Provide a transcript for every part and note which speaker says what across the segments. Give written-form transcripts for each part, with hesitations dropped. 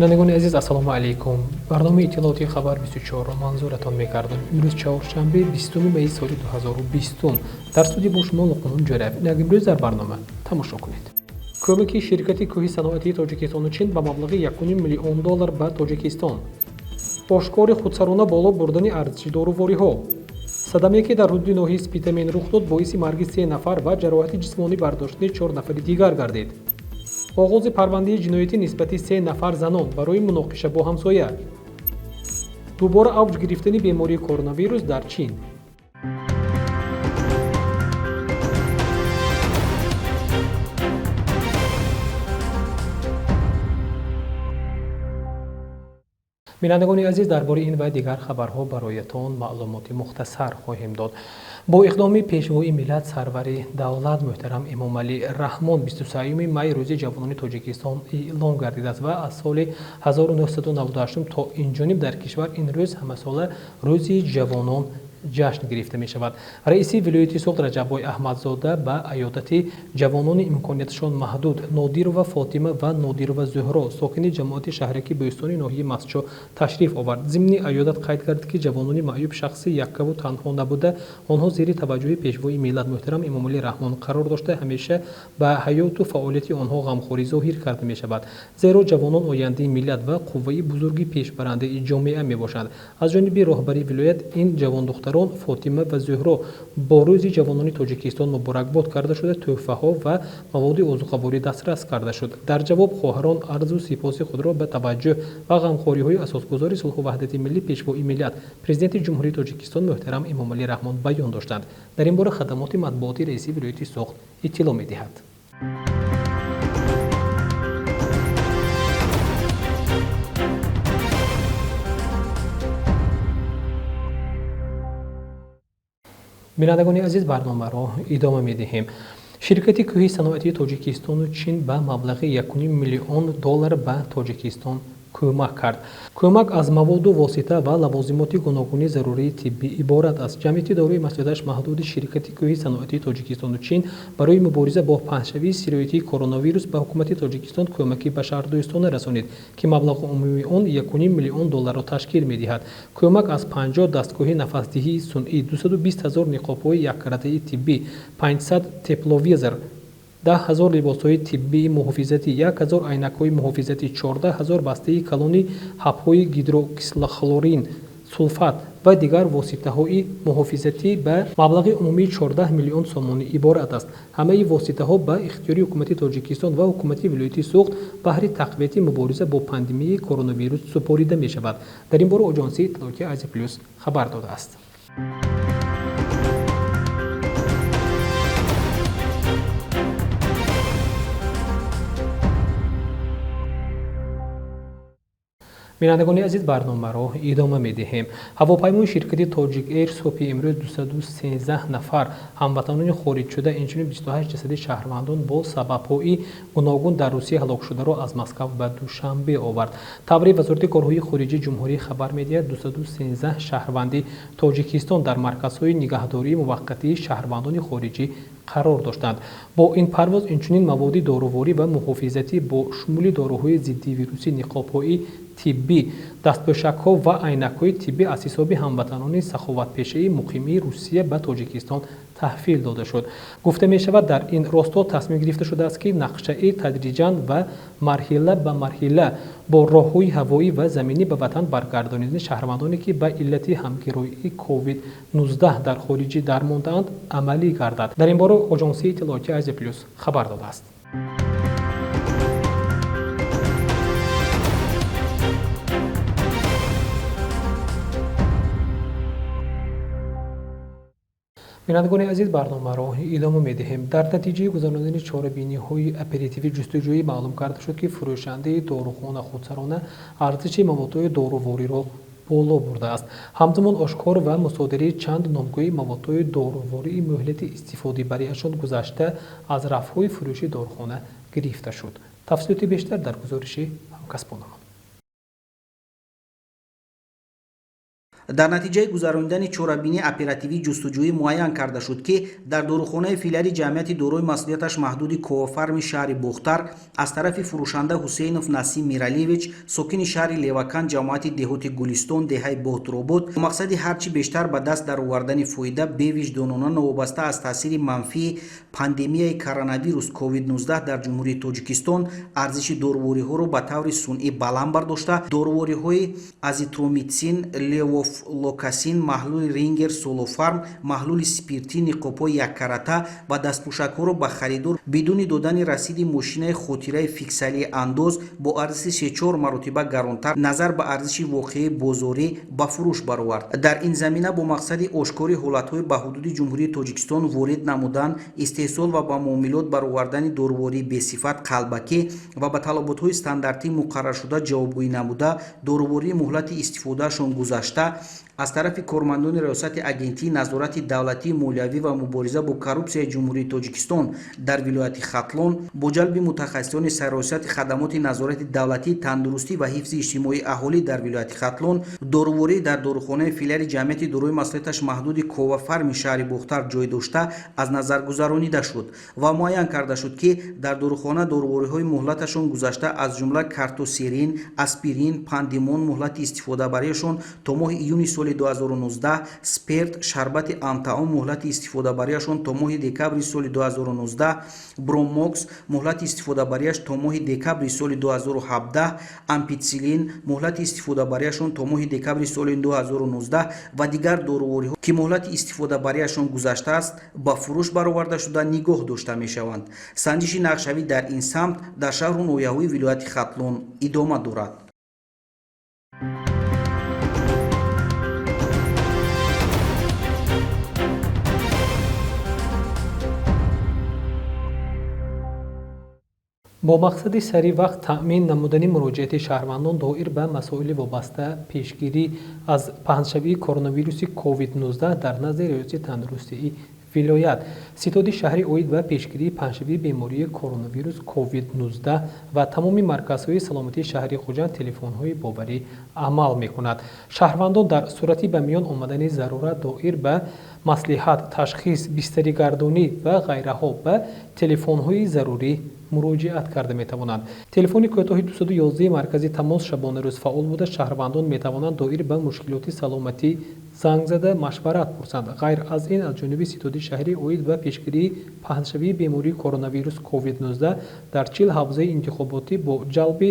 Speaker 1: Бинандагони азиз, ассалому алайкум. Барномаи иттилоотии Хабар 24-ро манзуратон мекардам. Имрӯз чоршанбе, 20 майи соли 2020. Дар студия бо шумо Луқмон Ҷӯраев. Инак имрӯз дар барнома тамошо кунед. Кӯмаки ширкати кӯҳи саноатии Тоҷикистону Чин ба маблағи 1,5 миллион доллар ба Тоҷикистон. Ошкори худсарона боло бурдани арзиши дорувориҳо. Садаме, ки дар ҳудуди ноҳияи Спитамен рух дод, боиси марги се нафар ва ҷароҳати ҷисмонӣ бардоштани чор нафари дигар гардид. Оғози парвандаи ҷиноятӣ нисбати се нафар занон барои муноқиша бо ҳамсоя. Дубора авҷ гирифтани бемории коронавирус дар Чин. Бинандагони азиз, дар бораи ин ва дигар хабарҳо бароятон маълумоти мухтасар хоҳем дод. Бо иқдоми Пешвои миллат, сарвари давлат муҳтарам Эмомалӣ Раҳмон 23 май Рӯзи ҷавонони Тоҷикистон эълон гардидааст ва аз соли 1998 то инҷониб дар кишвар ин рӯз ҳамасола Рӯзи ҷавонон ҷашн гирифта мешавад. Раиси вилояти Суғд Раҷаббой Аҳмадзода ба аёдати ҷавонони имконияташон маҳдуд Нодирова Фотима ва Нодирова Зуҳро, сокини ҷамоати шаҳраки Бӯстони ноҳияи Мастчо ташриф овард. Зимни аёдат қайд кард, ки ҷавонони маъюб шахси яккаву танҳо набуда, онҳо зери таваҷҷӯҳи Пешвои миллат муҳтарам Эмомалӣ Раҳмон қарор дошта, ҳамеша ба ҳаёту фаъолияти онҳо ғамхорӣ зоҳир карда мешавад. Зеро ҷавонон ояндаи миллат ва қувваи бузурги пешбарандаи ҷомеа мебошанд. Аз ҷониби роҳбари вилоят ин ҷавондухтарон Фотима ва Зуҳро бо Рӯзи ҷавонони Тоҷикистон муборакбод карда шуда, тӯҳфаҳо ва маводи озуқаворӣ дастрас карда шуд. Дар ҷавоб хоҳарон арзу сипоси худро ба таваҷҷӯҳ ва ғамхориҳои асосгузори сулҳу ваҳдати миллӣ, Пешвои миллат, Президенти Ҷумҳурии Тоҷикистон муҳтарам Эмомалӣ Раҳмон баён доштанд. Дар ин бора хадамоти матбуоти раиси вилояти Суғд иттилоъ медиҳад. Бинандагони азиз, барномаро идома медиҳем. Ширкати кӯҳи саноатии Тоҷикистону Чин ба маблағи 1,5 миллион доллар ба Тоҷикистон кӯмак кард. Кӯмак аз маводу восита ва лавозимоти гуногуни зарурии тиббӣ иборат аст. Ҷамъияти дорои масъулияташ маҳдуди ширкати кӯҳи саноатии Тоҷикистону Чин барои мубориза бо паҳншавии сироятии коронавирус ба ҳукумати Тоҷикистон кӯмаки башардӯстона расонид, ки маблағи умумии он 1,5 миллион долларро ташкил медиҳад. Кӯмак аз 50 дастгоҳи нафасдиҳии сунъӣ, 220 ҳазор ниқобҳои яккаратаи тиббӣ, 500 тепловизор, 10 000 либосҳои тиббии муҳофизатӣ, 1000 айнакҳои муҳофизатӣ, 14 000 бастаи калони ҳабҳои гидроксихлорохин сулфат ва дигар воситаҳои муҳофизатӣ ба маблағи умумии 14 миллион сомонӣ иборат аст. Ҳамаи воситаҳо ба ихтиёри ҳукумати Тоҷикистон ва ҳукумати вилояти Суғд баҳри тақвияти мубориза бо пандемияи коронавирус супорида мешавад. Дар ин бора оҷонсии иттилоотии Азия Плюс хабар додааст. Бинандагони азиз, барномаро идома медиҳем. Ҳавопаймои ширкати Тоҷик Эйр субҳи имрӯз 213 нафар ҳамватанони хориҷшуда, инчунин 28 ҷасади шаҳрвандон бо сабабҳои гуногун дар Русия ҳалокшударо аз Москав ба Душанбе овард. Таври Вазорати корҳои хориҷии ҷумҳурӣ хабар медиҳад, 213 шаҳрванди Тоҷикистон дар марказҳои нигаҳдории муваққатии шаҳрвандони хориҷӣ қарор доштанд. Бо ин парвоз инчунин маводи доруворӣ ва муҳофизатӣ бо шумули доруҳои зиддивирусӣ, ниқобҳои тиббӣ, дастпӯшакҳо ва айнакҳои тиббӣ аз ҳисоби ҳамватанони саховатпешаи муқимии Русия ба Тоҷикистон таҳвил дода шуд. Гуфта мешавад, дар ин росто тасмим гирифта шудааст, ки нақшаи тадриҷан ва марҳила ба марҳила бо роҳҳои ҳавоӣ ва заминӣ ба ватан баргардонидани шаҳрвандоне, ки ба иллати ҳамгироии COVID-19 дар хориҷӣ дармондаанд, амалӣ гардад. Дар ин бора оҷонсии иттилоотии Азия Плюс хабар додааст. Бинандагони азиз, барномаро идома медиҳем. Дар натиҷаи гузаронидани чорабиниҳои оперативӣ ҷустуҷӯӣ маълум карда шуд, ки фурӯшандаи дорухона худсарона арзиши маводҳои дорувориро боло бурдааст. Ҳамзамон ошкор ва мусодираи чанд номгӯи маводҳои дорувории муҳлати истифодабариашон гузашта аз рафҳои фурӯши дорухона гирифта шуд. Тафсилоти бештар дар гузориши ҳамкасбонамон.
Speaker 2: Дар натиҷаи гузаронидани чорабинии оперативӣ ҷустуҷӯӣ муайян карда шуд, ки дар дорухонаи филиали ҷамъияти дорои масъулияташ маҳдуди Ковафарми шаҳри Бохтар аз тарафи фурӯшанда Ҳусейнов Насим Миралиевич, сокини шаҳри Левакан, ҷамоати деҳоти Гулистон, деҳаи Боҳтуробод, бо мақсади ҳарчи бештар ба даст даровардани фоида бевиҷдонона новобаста аз таъсири манфии пандемияи коронавирус COVID-19 дар Ҷумҳурии Тоҷикистон арзиши дорувориҳоро ба таври сунъӣ баланд бардошта, дорувориҳои азитромитсин, левофлоксацин, маҳлули Рингер Солофарм, маҳлули спиртӣ, ниқобҳои яккарата ва дастпӯшакҳоро ба харидор бидуни додани расиди мошинаи хотираи фиксалии андоз бо арзиши се-чор маротиба гаронтар назар ба арзиши воқеии бозорӣ ба фурӯш баровард. Дар ин замина бо мақсади ошкори ҳолатҳои ба ҳудуди Ҷумҳурии Тоҷикистон ворид намудан, истеҳсол ва ба муомилот баровардани дорувории бесифат, қалбакӣ ва ба талаботҳои стандартӣ муқарраршуда ҷавобгӯӣ намуда, дорувории муҳлати истифодаашон гузашта аз тарафи кормандони Раёсати Агентии назорати давлатии молиявӣ ва мубориза бо коррупсияи Ҷумҳурии Тоҷикистон дар вилояти Хатлон бо ҷалби мутахассисони Сарраёсати хадамоти назорати давлатии тандурустӣ ва ҳифзи иҷтимоии аҳолӣ дар вилояти Хатлон доруворӣ дар дорухонаи филиали ҷамъияти дорои масъулияташ маҳдуди Ковафарми шаҳри Бохтар ҷой дошта аз назар гузаронида шуд ва муайян карда шуд, ки дар дорухона дорувориҳои муҳлаташон гузашта аз ҷумла картосерин, аспирин, пандимон муҳлати истифодабарияшон то моҳи июни соли 2019, спирт, шарбати амтаом муҳлати истифодабарияшон то моҳи декабри соли 2019, бромокс муҳлати истифодабарияш то моҳи декабри соли 2017, ампитсилин муҳлати истифодабарияшон то моҳи декабри соли 2019 ва дигар дорувориҳо, ки муҳлати истифодабарияшон гузаштааст, ба фурӯш бароварда шуда нигоҳ дошта мешаванд. Санҷиши нақшавӣ дар ин самт дар шаҳру ноҳияҳои вилояти Хатлон идома дорад.
Speaker 1: Бо мақсади сари вақт таъмин намудани муроҷиати шаҳрвандон доир ба масоили вобаста пешгирӣ аз паҳншавии коронавируси COVID-19 дар назди Раёсати тандурустии вилоят, ситоди шаҳри оид ба пешгирии паҳншавии бемории коронавирус COVID-19 ва тамоми марказҳои саломатии шаҳри Хуҷанд телефонҳои боварӣ амал мекунад. Шаҳрвандон дар сурати ба миён омадани зарурат доир ба маслиҳат, ташхис, бистаригардонӣ ва ғайраҳо ба телефонҳои зарурӣ муроҷиат карда метавонанд. Телефони кӯтоҳи 211 маркази тамос шабонарӯз фаъол буда, шаҳрвандон метавонанд доир ба мушкилоти саломатӣ занг зада машварат пурсанд. Ғайр аз ин, аз ҷониби ситоди шаҳрӣ оид ба пешгирии паҳншавии бемории коронавирус COVID-19 дар 40 ҳавзаи интихоботӣ бо ҷалби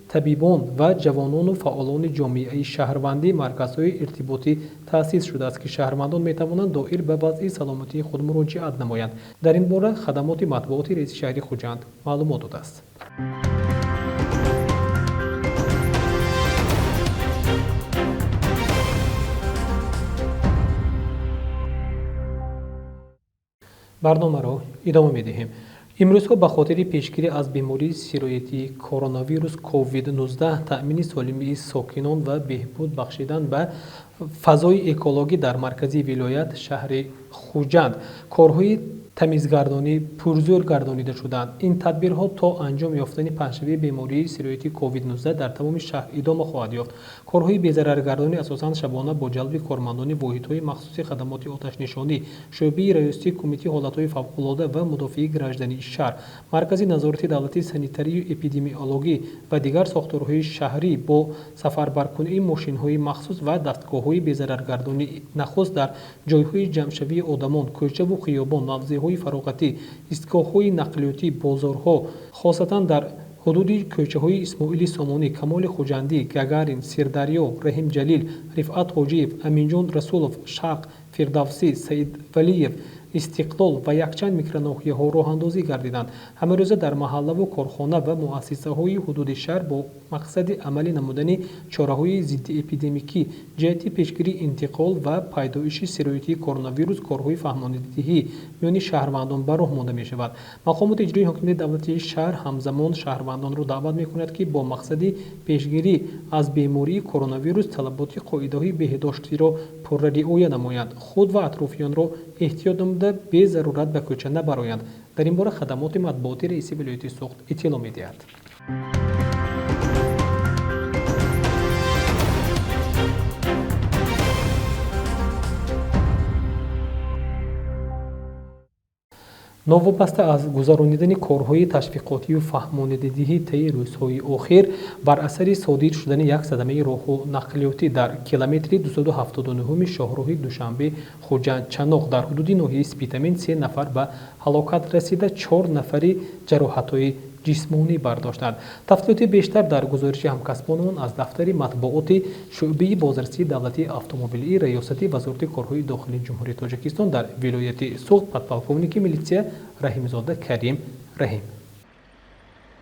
Speaker 1: табибон ва ҷавонону фаъолони ҷомеаи шаҳрвандӣ марказҳои иртиботӣ таъсис шудааст, ки шаҳрвандон метавонанд доир ба вазъи саломатии худ муроҷиат намоянд. Дар ин бора хадамоти матбуоти раиси шаҳри Хуҷанд маълумот додааст. Барномаро идома медиҳем. Имрӯзҳо ба хотири пешгирӣ аз бемории сироятии коронавирус COVID-19, таъмини солимии сокинон ва беҳбуд бахшидан ба фазои экологӣ дар маркази вилоят шаҳри Хуҷанд корҳои тамизгардонӣ пурзӯр гардонида шуданд. Ин тадбирҳо то анҷом ёфтани паҳншавии бемории сироятии COVID-19 дар тамоми шаҳр идома хоҳад ёфт. Корҳои безараргардонӣ асосан шабона бо ҷалби кормандони воҳидҳои махсуси хадамоти оташнишонӣ, шӯъбаи раёсати кумитаи ҳолатҳои фавқулода ва мудофиаи граждании шаҳр, маркази назорати давлатии санитарию эпидемиологӣ ва дигар сохторҳои шаҳрӣ бо сафарбаркунии мошинҳои махсус ва дастгоҳҳои безараргардонӣ нахуст дар ҷойҳои ҷамъшавии одамон, кӯчаву хиёбон, мавзеъҳои фароғатӣ, истгоҳҳои нақлиётӣ, бозорҳо, хосатан дар ҳудуди кӯчаҳои Исмоили Сомонӣ, Камоли Хуҷандӣ, Гагарин, Сирдарё, Раҳимҷалил, Рифъат Ҳоҷиев, Аминҷон Расулов, Шарқ, Фирдавсӣ, Саидвалиев, Истиқлол ва якчанд микроноҳияҳо роҳандозӣ гардиданд. Ҳамарӯза дар маҳаллаву корхона ва муассисаҳои ҳудуди шаҳр бо мақсади амалӣ намудани чораҳои зиддиэпидемикӣ ҷиҳати пешгирии интиқол ва пайдоиши сироятии коронавирус корҳои фаҳмонидиҳӣ миёни шаҳрвандон ба роҳ монда мешавад. Мақомоти иҷроии ҳокимияти давлатии шаҳр ҳамзамон шаҳрвандонро даъват мекунад, ки бо мақсади пешгирӣ аз бемории коронавирус талаботи қоидаҳои беҳдоштиро пурра риоя намоянд, худ ва атрофиёнро эҳтиёт намуда безарурат ба кӯча набароянд. Дар ин бора хадамоти матбуоти раиси вилояти Суғд иттилоъ медиҳад. Новобаста аз гузаронидани корҳои ташвиқотию фаҳмонидадиҳӣ таи рӯзҳои охир бар асари содир шудани як садамаи роҳу нақлиётӣ дар километри 279 шоҳроҳи Душанбе Хуҷанд Чаноқ дар ҳудуди ноҳияи Спитамен 3 нафар ба ҳалокат расида, 4 нафари ҷароҳатҳои ҷисмонӣ бардоштанд. Тафсилоти бештар дар гузориши ҳамкасбонамон аз дафтари матбуоти шӯъбаи бозрасии давлатии автомобилии Раёсати Вазорати корҳои дохилии Ҷумҳурии Тоҷикистон дар вилояти Суғд подполковники милитсия Раҳимзода Карим Раҳим.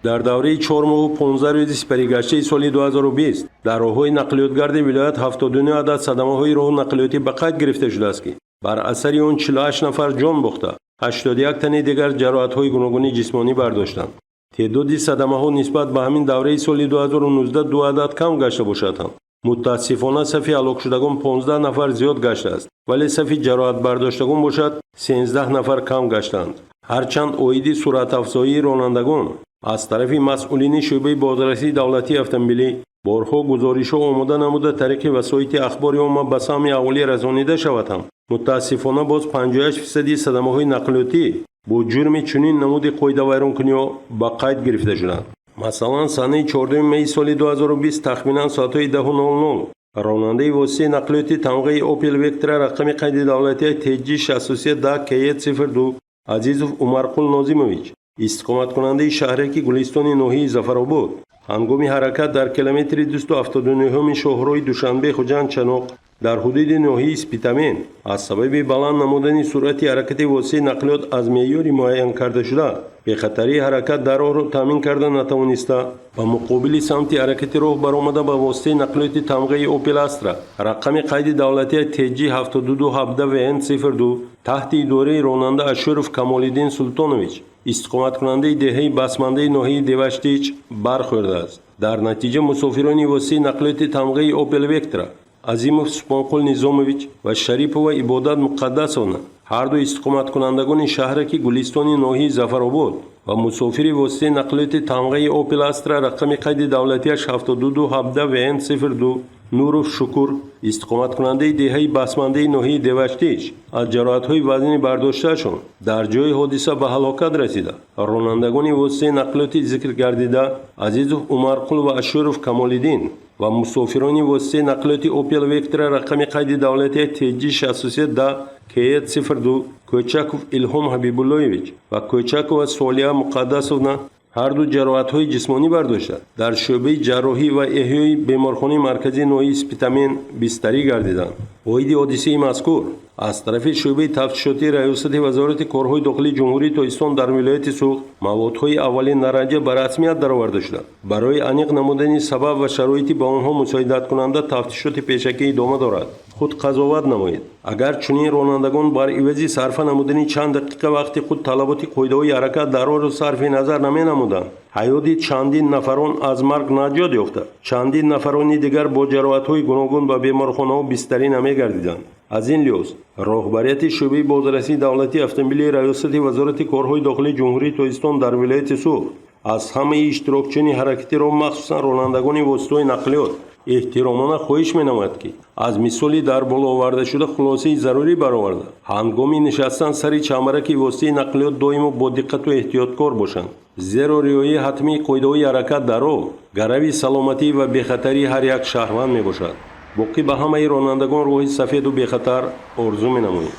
Speaker 3: Дар давраи 4 моҳу 15 рӯзи сипаригаштаи соли 2020 дар роҳҳои нақлиётгарди вилоят 79 адад садамаҳои роҳу нақлиётӣ ба қайд гирифта шудааст, ки бар асари он 48 нафар ҷон бохта, 81 тани дигар ҷароҳатҳои гуногуни ҷисмонӣ бардоштанд. Теъдоди садамаҳо нисбат ба ҳамин давраи соли 2019 ду адад кам гашта бошад ҳам, мутаассифона сафи ҳалокшудагон 15 нафар зиёд гаштааст, вале сафи ҷароҳатбардоштагон бошад 13 нафар кам гаштаанд. Ҳарчанд оиди суръатафзоии ронандагон аз тарафи масъулини шӯъбаи бозрасии давлатии автомобилӣ борҳо гузоришҳо омода намуда тариқи васоити ахбори омма ба самъи аҳолӣ расонида шавад ҳам, мутаассифона боз 58 фисади садамаҳои нақлиётӣ бо ҷурми чунин намуди қоидавайронкуниҳо ба қайд гирифта шуданд. Масалан, санаи 4 майи соли 2020 тахминан соатҳои 10:00 ронандаи воситаи нақлиёти тамғаи Опел Вектра рақами қайди давлатии TG 63 ДКЕ 02 Азизов Умарқул Нозимович, истиқоматкунандаи шаҳраки Гулистони ноҳияи Зафаробод, ҳангоми ҳаракат дар километри 279 шоҳроҳи Душанбе Хуҷанд Чаноқ дар ҳудуди ноҳияи Спитамен аз сабаби баланд намудани суръати ҳаракати воситаи нақлиёт аз меъёри муайян кардашуда, бехатарии ҳаракат дар роҳро таъмин карда натавониста, ба муқобили самти ҳаракати роҳ баромада, ба воситаи нақлиёти тамғаи Опел Астра рақами қайди давлатии TG 7217 ВН 02 таҳти идораи ронанда Ашуров Камолиддин Султонович, истиқоматкунандаи деҳаи Басмандаи ноҳияи Деваштич бархӯрдааст. Дар натиҷа мусофирони воситаи нақлиёти тамғаи Опел Вектра Азимов Субҳонқул Низомович ва Шарипова Ибодат Муқаддасовна, ҳарду истиқоматкунандагони шаҳраки Гулистони ноҳияи Зафаробод, ва мусофири воситаи нақлиёти тамғаи Опел Астра рақами қайди давлатиаш 7217 ВН 02 Нуров Шукур, истиқоматкунандаи деҳаи Басмандаи ноҳияи Деваштич, аз ҷароҳатҳои вазнини бардоштаашон дар ҷои ҳодиса ба ҳалокат расида, ронандагони воситаи нақлиёти зикргардида Азизов Умарқул ва Ашуров Камолиддин ва мусофирони воситаи нақлиёти Опел Вектра рақами қайди давлатии TG 63 да КЕ 02 Кӯчаков Илҳом Ҳабибуллоевич ва Кӯчакова Солия Муқаддасовна, ҳарду ҷароҳатҳои ҷисмонӣ бардошта, дар шӯъбаи ҷарроҳӣ ва эҳёи беморхонаи марказии ноҳияи Спитамен бистарӣ гардиданд. Оиди ҳодисаи мазкур аз тарафи шӯъбаи тафтишотии Раёсати Вазорати корҳои дохилии Ҷумҳурии Тоҷикистон дар вилояти Суғд маводҳои аввалин дараҷа ба расмият дароварда шуда, барои аниқ намудани сабаб ва шароити ба онҳо мусоидаткунанда тафтишоти пешакӣ идома дорад. Худ қазоват намоед, агар чунин ронандагон бар ивази сарфа намудани чанд дақиқа вақти худ талаботи қоидаҳои ҳаракат дар роҳро сарфи назар наменамуданд, ҳаёти чандин нафарон аз марг наҷот ёфта, чандин нафарони дигар бо ҷароҳатҳои гуногун ба беморхонаҳо бистарӣ намегардиданд. Аз ин лиҳоз роҳбарияти шӯъбаи бозрасии давлатии автомобилии Раёсати Вазорати корҳои дохилии Ҷумҳурии Тоҷикистон дар вилояти Суғд аз ҳамаи иштирокчиёни ҳаракати роҳ, махсусан ронандагони воситаҳои нақлиёт, эҳтиромона хоҳиш менамояд, ки аз мисоли дар боло овардашуда хулосаи зарурӣ бароварда, ҳангоми нишастан сари чамбараки воситаи нақлиёт доимо бо диққату эҳтиёткор бошанд, зеро риояи ҳатмии қоидаҳои ҳаракат дар роҳ гарави саломатӣ ва бехатарии ҳар як шаҳрванд мебошад. Боқӣ ба ҳамаи ронандагон роҳи сафеду бехатар орзу менамоем.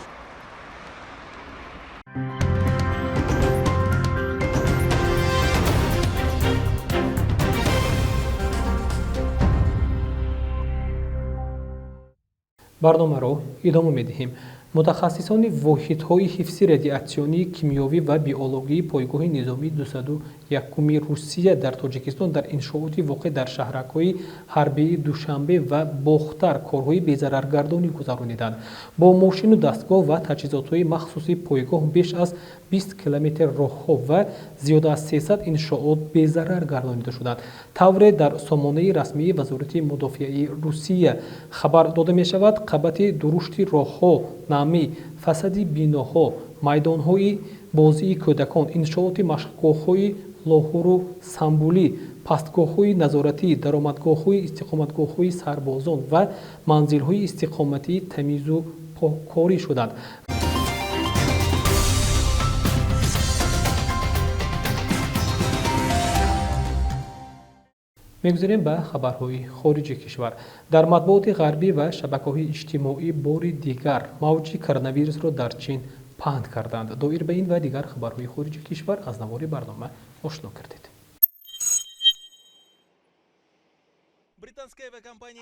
Speaker 1: Барномаро идома медиҳем. Мутахассисони воҳидҳои ҳифзи радиатсионии, кимиёвӣ ва биологии пойгоҳи низомии 201-уми Русия дар Тоҷикистон дар иншооти воқеъ дар шаҳракҳои ҳарбии Душанбе ва Бохтар корҳои безараргардонӣ гузарониданд. Бо мошину дастгоҳ ва таҷҳизотҳои махсуси пойгоҳ беш аз 20 километр роҳҳо ва зиёда аз 300 иншоот безарар гардонида шуданд. Тавре дар сомонаи расмии Вазорати мудофиаи Русия хабар дода мешавад, қабати дурушти роҳҳо, намӣ, фасади биноҳо, майдонҳои бозии кӯдакон, иншооти машқгоҳҳои лоҳуру самбулӣ, пастгоҳҳои назоратӣ, даромадгоҳҳои истиқоматгоҳҳои сарбозон ва манзилҳои истиқоматӣ тамизу поккорӣ шуданд. Мегузарем ба хабарҳои хориҷи кишвар. Дар матбуоти ғарбӣ ва шабакаҳои иҷтимоӣ бори дигар мавҷи коронавирусро дар Чин паҳн карданд. Доир ба ин ва дигар хабарҳои хориҷи кишвар аз навори барнома ошно кардед.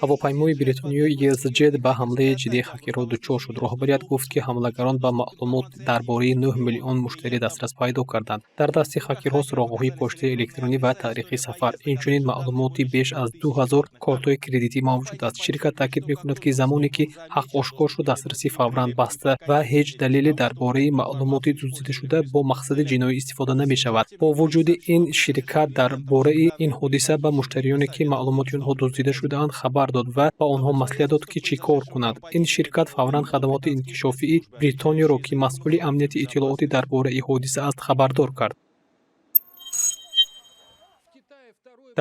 Speaker 4: Ҳавопаймои бритониёи EasyJet ба ҳамлаи ҷиддии ҳакерҳо дучор шуд. Роҳбарият гуфт, ки ҳамлагарон ба маълумот дар бораи 9 миллион муштарӣ дастрас пайдо карданд. Дар дасти ҳакерҳо суроғаҳои поштаи электронӣ ва таърихи сафар, инчунин маълумоти беш аз 2000 кортҳои кредитӣ мавҷуд аст. Ширкат таъкид мекунад, ки замоне ки ҳак ошкор шуд, дастрасӣ фавран баста ва ҳеҷ далеле дар бораи маълумоти дуздидашуда бо мақсади ҷиноӣ истифода намешавад. Бо вуҷуди ин, ширкат дар бораи ин ҳодиса ба муштариёне, ки маълумоти онҳо дуздида шудаанд, хабар дод ва ба онҳо маслиҳат дод, ки чӣ кор кунад. Ин ширкат фавран хадамоти инкишофии Бритониёро, ки масъули амнияти иттилоотӣ дар бораи ҳодиса аст, хабардор кард.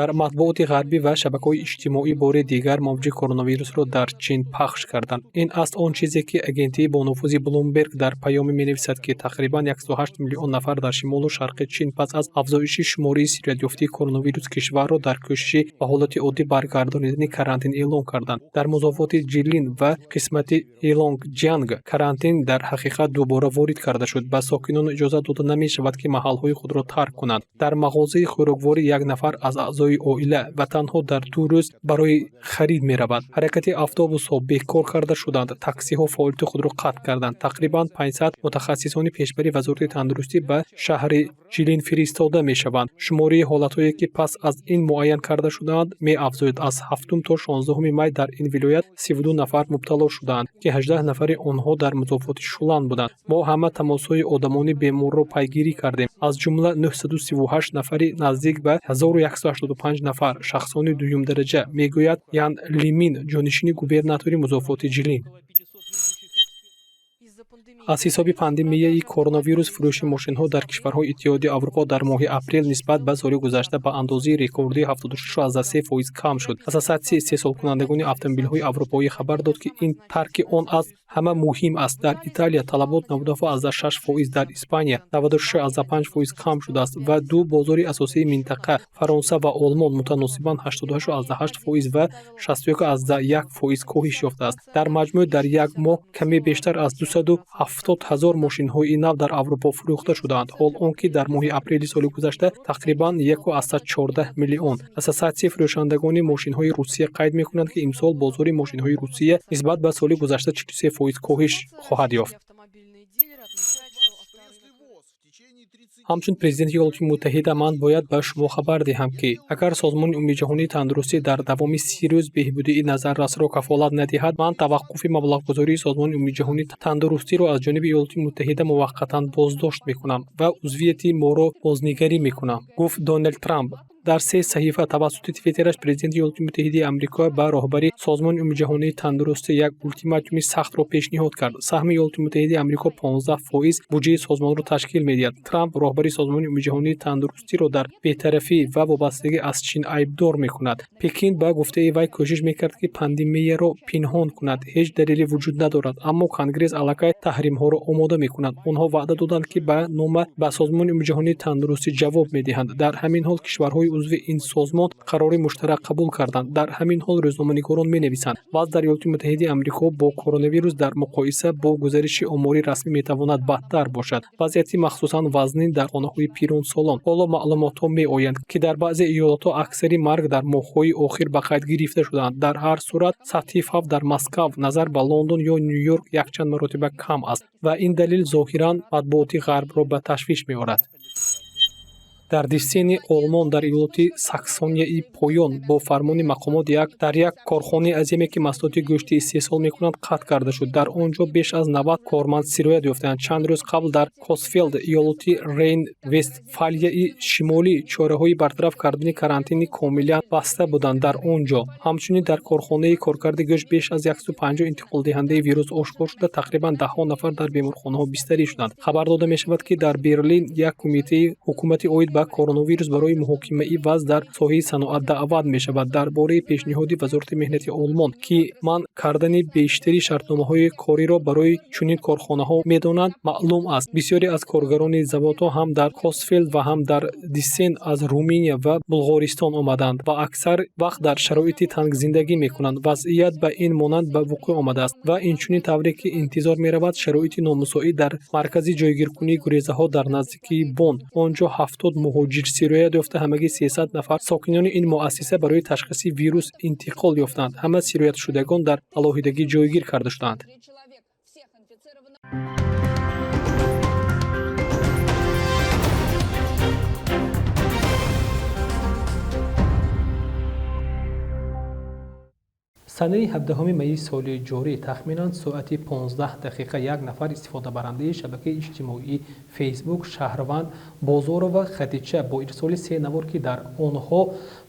Speaker 4: Дар матбуоти ғарбӣ ва шабакаҳои иҷтимоӣ бори дигар мавҷи коронавирусро дар Чин пахш карданд. Ин аст он чизе, ки агентии бонуфузи Блумберг дар паёме менависад, ки тақрибан 108 миллион нафар дар шимолу шарқи Чин пас аз афзоиши шумории сироятёфтии коронавирус кишварро дар кӯшиши ба ҳолати оддӣ баргардонидани карантин эълон карданд. Дар музофоти Ҷилин ва қисмати Ҳейлонгҷианг карантин дар ҳақиқат дубора ворид карда шуд. Ба сокинон иҷозат дода намешавад, ки маҳалҳои худро тарк кунанд. Дар мағозаи хӯрокворӣ як нафар аз аъзои оила ва танҳо дар 2 рӯз барои харид меравад. Ҳаракати автобусҳо бекор карда шуданд, таксиҳо фаъолияти худро қатъ карданд. Тақрибан 500 мутахассисони пешбари Вазорати тандурустӣ ба шаҳри Ҷилин фиристода мешаванд. Шумораи ҳолатҳое, ки пас аз ин муайян карда шудаанд, меафзояд. Аз 7 то 16 май дар ин вилоят 32 нафар мубтало шудаанд, ки 18 нафари онҳо дар музофоти Шулан буданд. Мо ҳама тамосҳои одамони беморро пайгирӣ кардем, аз ҷумла 938 нафари наздик ба 1185 нафар шахсони дуюмдараҷа, мегӯяд Ян Лимин, ҷонишини губернатори музофоти Ҷилин. Аз ҳисоби пандемияи коронавирус фурӯши мошинҳо дар кишварҳои Иттиҳоди Аврупо дар моҳи апрел нисбат ба соли гузашта ба андозаи рекордии 76,3% кам шуд. Ассотсиатсияи истеҳсолкунандагони автомобилҳои аврупоӣ хабар дод, ки ин тарки он аз ҳама муҳим аст. Дар Италия талабот 97,6%, дар Испания 96,5% кам шудааст ва ду бозори асосии минтақа Фаронса ва Олмон мутаносибан 88,8% ва 61,1% коҳиш ёфтааст. Дар маҷмӯъ дар як моҳ каме бештар аз 270 ҳазор мошинҳои нав дар Аврупо фурӯхта шудаанд, ҳол он ки дар моҳи апрели соли гузашта тақрибан 1,14 миллион. Ассотсиатсияи фурӯшандагони мошинҳои Русия қайд мекунанд, ки имсол бозори мошинҳои Русия нисбат ба соли гузашта 43% коҳиш хоҳад ёфт. Ҳамчун президенти Иёлоти Муттаҳида ман бояд ба шумо хабар диҳам, ки агар Созмони Умумиҷаҳонии тандурустӣ дар давоми 30 рӯз беҳбудии назаррасро кафолат надиҳад, ман таваққуфи маблағгузории Созмони Умумиҷаҳонии тандурустиро аз ҷониби Иёлоти Муттаҳида муваққатан боздошт мекунам ва узвияти моро бознигарӣ мекунам, гуфт Доналд Трамп. Дар 3 саҳифа тавассути Твиттераш президенти Иёлоти Муттаҳидаи Амрико ба роҳбари Созмони Умумиҷаҳонии тандурустӣ як ултиматуми сахтро пешниҳод кард. Саҳми Иёлоти Муттаҳидаи Амрико 15% буҷаи созмонро ташкил медиҳад. Трамп роҳбари Созмони Умумиҷаҳонии тандурустиро дар бетарафӣ ва вобастагӣ аз Чин айбдор мекунад. Пекин ба гуфтаи вай кӯшиш мекард, ки пандемияро пинҳон кунад. Ҳеҷ далеле вуҷуд надорад, аммо Конгресс аллакай таҳримҳоро омода мекунад. Онҳо ваъда доданд, ки ба нома ба Созмони Умумиҷаҳонии тандурустӣ ҷавоб медиҳанд. Дар ҳамин ҳол кишварҳои узви ин созмон қарори муштарак қабул карданд. Дар ҳамин ҳол рӯзноманигорон менависанд, вазъ дар Иёлоти Муттаҳидаи Амрико бо коронавирус дар муқоиса бо гузариши омори расмӣ метавонад бадтар бошад. Вазъияти махсусан вазнин дар хонаҳои пиронсолон. Ҳоло маълумотҳо меоянд, ки дар баъзе иёлотҳо аксари марг дар моҳҳои охир ба қайд гирифта шудаанд. Дар ҳар сурат сатҳи фавт дар Москав назар ба Лондон ё Ню-Йорк якчанд маротиба кам аст ва ин далел зоҳиран матбуоти ғарбро ба ташвиш меорад. Дар Диссени Олмон дар иёлоти Саксонияи поён бо фармони мақомот дар як корхонаи азиме, ки маҳсулоти гӯштӣ истеҳсол мекунанд, қатъ карда шуд. Дар он ҷо беш аз 90 корманд сироят ёфтаанд. Чанд рӯз қабл дар Косфелд, иёлоти Рейн-Вестфалияи Шимолӣ, чораҳои бартараф кардани карантини комилан баста буданд. Дар он ҷо ҳамчунин дар корхонаи коркарди гӯшт беш аз 150 интиқолдиҳандаи вирус ошкор шуда, тақрибан даҳҳо нафар дар беморхонаҳо бистарӣ шуданд. Хабар дода мешавад, ки дар Берлин як кумитаи ҳукумати оид ба коронавирус барои муҳокимаи вазъ дар соҳаи саноат даъват мешавад. Дар бораи пешниҳоди Вазорати меҳнати Олмон, ки манъ кардани бештари шартномаҳои кориро барои чунин корхонаҳо медонанд, маълум аст. Бисёре аз коргарони заводҳо ҳам дар Косфелд ва ҳам дар Диссен аз Руминия ва Булғористон омаданд ва аксар вақт дар шароити танг зиндагӣ мекунанд. Вазъият ба ин монанд ба вуқӯъ омадааст ва инчунин тавре ки интизор меравад, шароити номусоид дар маркази ҷойгиркунии гурезаҳо дар наздикии Бонн. Он ҷо 70 муҳоҷир сироят ёфта, ҳамагӣ 300 нафар сокинони ин муассиса барои ташхиси вирус интиқол ёфтанд. Ҳама сироятшудагон дар алоҳидагӣ ҷойгир карда шуданд.
Speaker 1: Санаи 17 майи соли ҷорӣ тахминан соати 15 дақиқа як нафар истифодабарандаи шабакаи иҷтимоии Фейсбук шаҳрванд Бозорова Хадича бо ирсоли се навор, ки дар онҳо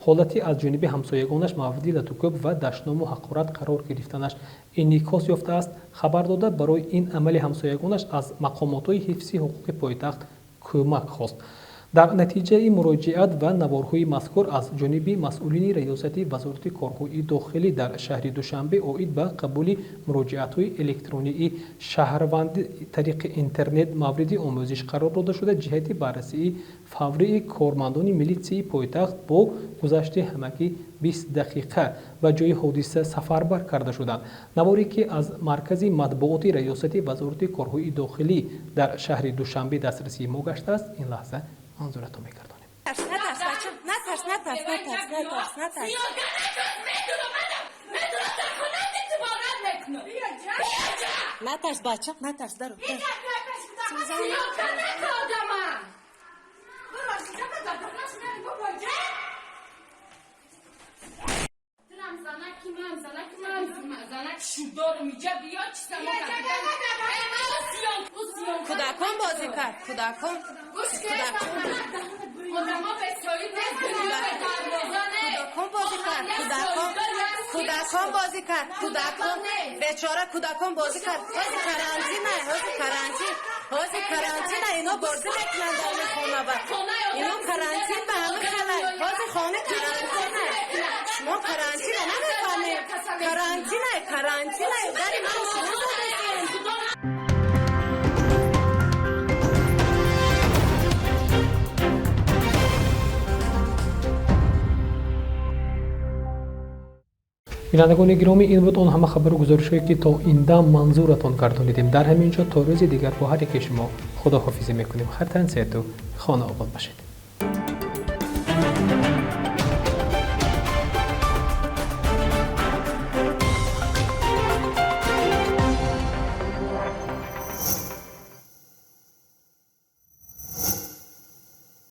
Speaker 1: ҳолати аз ҷониби ҳамсоягонаш мавриди латукӯб ва дашному ҳақорат қарор гирифтанаш инъикос ёфтааст, хабар дода, барои ин амали ҳамсоягонаш аз мақомотҳои ҳифзи ҳуқуқи пойтахт кӯмак хост. Дар натиҷаи муроҷиат ва наворҳои мазкур аз ҷониби масъулини Раёсати Вазорати корҳои дохилӣ дар шаҳри Душанбе оид ба қабули муроҷиатҳои электронии шаҳрванди тариқи интернет мавриди омӯзиш қарор дода шуда, ҷиҳати баррасии фаврии кормандони милитсияи пойтахт бо гузашти ҳамагӣ 20 дақиқа ба ҷои ҳодиса сафарбар карда шуданд. Наворе ки аз маркази матбуоти Раёсати Вазорати корҳои дохилӣ дар шаҳри Душанбе дастрасии мо гаштааст, ин лаҳза манзуратон мегардонем.
Speaker 5: Натарс, бача, натарс, натарс, натарс, натарс, натарс. Натарс, бача, натарс, дару. Кӯдакон бозӣ кард, кӯдакон. Кӯдакон бозӣ кард, кӯдакон. Кӯдакон бозӣ кард, кӯдакон. Бечора кӯдакон бозӣ кард. Ҳозир карантин, ҳозир карантин. Ҳозир карантин, ино бозӣ мекунанд дар ин хона ба. Ино карантин ба ҳама халал. Ҳозир хона карантин. Шумо карантин намефаҳмед. Карантин, карантин. Дари ман шумо задастед.
Speaker 1: Бинандагони гиромӣ, ин буд он ҳама хабару гузоришҳое, ки то ин дам манзуратон гардонидем. Дар ҳамин ҷо то рӯзи дигар бо ҳар яке шумо худоҳофизӣ мекунем. Хартан сеҳату хона обод бошед.